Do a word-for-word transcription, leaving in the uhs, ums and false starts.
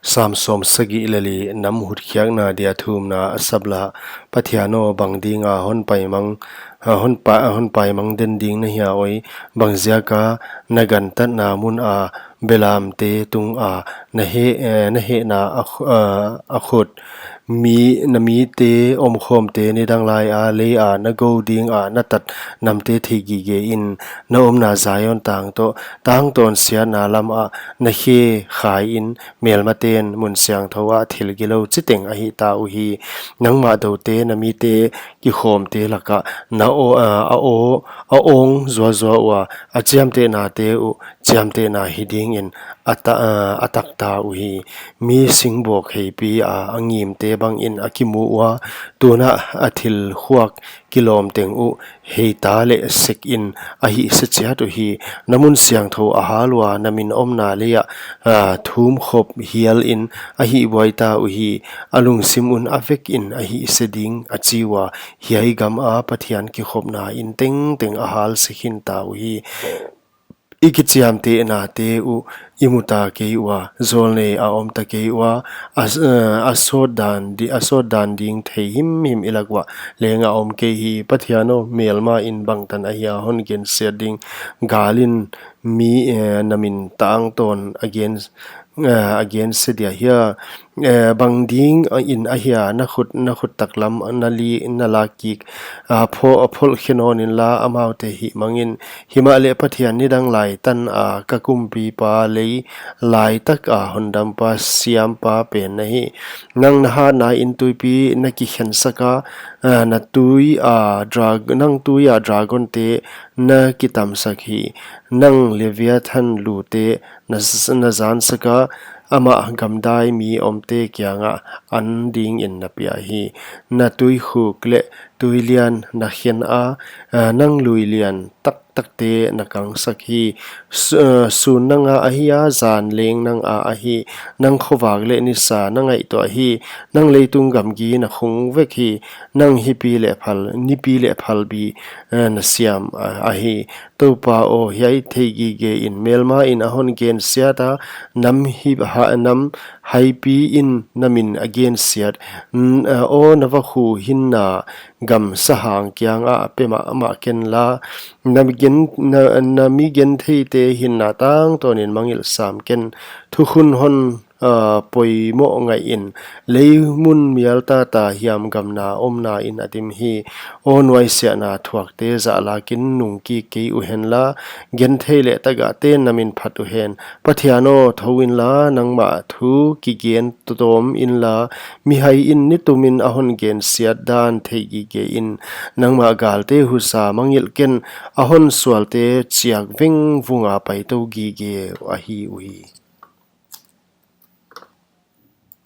Sam sawmsagih leh li. Nam hutkhiakna dia thumna. A sap la, Pathian aw, bang dinga hon paimang, ah, hon pa, hon paimang den ding na hia oi? Bang ziaka na gantatna muna belamte tunga na he, eh, na hehna a khu-, ah, a khut? Mi, na mite omkhawmte nidang laia leia na gou dinga na tat namte theigige in. Na omna Zion tang toh, tangtawn siatna lama na khe khai in, melmaten mun siangthou ah thil gilou chiteng a hihta uhi. Nangmah doute na mite kikhawmte laka na aw, a, a aw, a awng zuazua ua, a chiamtehnate uh chiamtehna hi dingin a ta, a, a takta uhi. Mi singbawk heipia a ngimte bangin a kimu ua, tuna a thil khuak kilawm teng uh heita leh sekin a hihse chiat uhi. Na mun siangthou a hal ua, na min omna leia, ah, thumkhop hialin a hihbuaita uhi. A lungsim un a vekin a hihse ding a chi ua, hiai gama Pathian kikhopna in tengteng a halse khinta uhi. I kichiamtehnate uh i muta kei ua, zawlnei a omta kei ua, a, eh, a sawt dan di, a sawt dan ding thei himhim i lak uah leng a om kei hi. Pathian aw, melmain bangtan ahia hon gensiat ding? Galin mi, eh, na min tangtawn a gen, eh, a gense dia hia? Eh, bang dingin ahia na khut, na khut taklam na li, na lak kik, ah, pho, a pholh khe nawn inla, amaute hihmangin. Himahleh Pathian nidang lai tana ka kumpipa, lei laitaka hondampa, siampa pen na hi. Nang na hatnain tuipi na kikhensak a, ah, na tuia drag-, nang tuia dragonte na kitamsak hi. Nang Leviathan lute na s-, na zansak a, amah gamdai mi omte kianga an dingin na pia hi. Na tuikhuk leh tuilian na khen a, ah, nang lui lian taktakte na kangsak hi. S-, ah, sun nanga ahi a, zan leng nanga ahi. Nang khovak leh nisa na ngaihtuah hi. Nang leitung gamgi na khung vek hi. Nang hipi leh phal, nipi leh phalbi, eh, na siam, ah, ahi. Toupa aw, hiai theigige in. Melmain a hon gensiat a, nam hi ha, nam haipiin na min a gensiat. N-, eh, aw, na vakhu hinna gam sahang kianga pe mahmah ken la. Na gen, na, na mi gentheite hinna tangtawnin mangngilh sam ken. Thukhun hon, ah, poimoh ngaihin, leimun mial tata hiam gamna omnain a dim hi. Aw, nuaisiahna thuakte zahlakin nungkik kei uhen la, genthei leh tagahte na min phat uhen. Pathian aw, thou inla, nangmah thu kigen tawm inla, mihaiin nitumin a hon gensiat dan theigige in. Nangmah galte husa mangngilh ken, a hon sualte chiak vengvunga paitou gige ahi uhi.